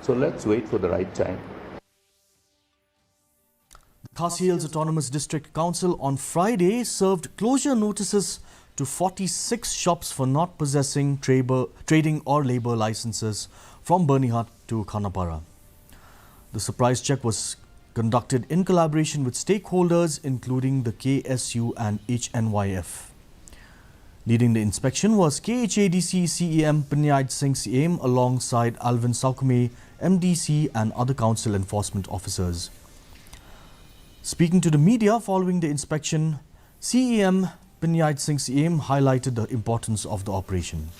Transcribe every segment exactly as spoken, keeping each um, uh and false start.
So let's wait for the right time. The Khasi Hills Autonomous District Council on Friday served closure notices to forty-six shops for not possessing traber, trading or labour licences from Byrnihat to Khanapara. The surprise check was conducted in collaboration with stakeholders including the K S U and H N Y F. Leading the inspection was K H A D C C E M Pyniaid Singh Syiem alongside Alvin Sawkmie, M D C, and other council enforcement officers. Speaking to the media following the inspection, C E M Pyniaid Singh Syiem highlighted the importance of the operation.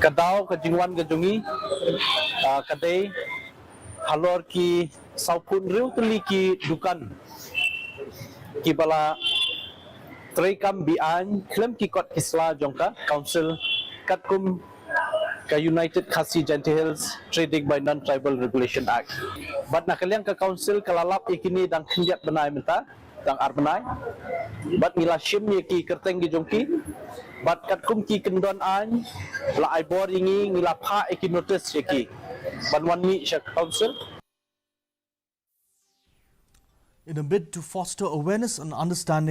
Ka daw ka jingwan ka jong ngi, ah, ka dei halor ki sawphew hynriew tylli ki dukan kiba la treikam be-aiñ khlem ki kot ki sla jong ka council katkum ka United Khasi Jaintia Hills Trading by Non-Tribal Regulation Act. Bad na ka liang ka council ka la lap ïa kine dang khyndiat bnai mynta, dang ar bnai. Bad ngi la shim ïa ki kyrteng ki jong ki. Bad katkum ki kyndon aiñ la ai bor ïa ngi, ngi la phah ïa ki notice ïa ki ban wan mih sha council. In a bid to foster awareness and understanding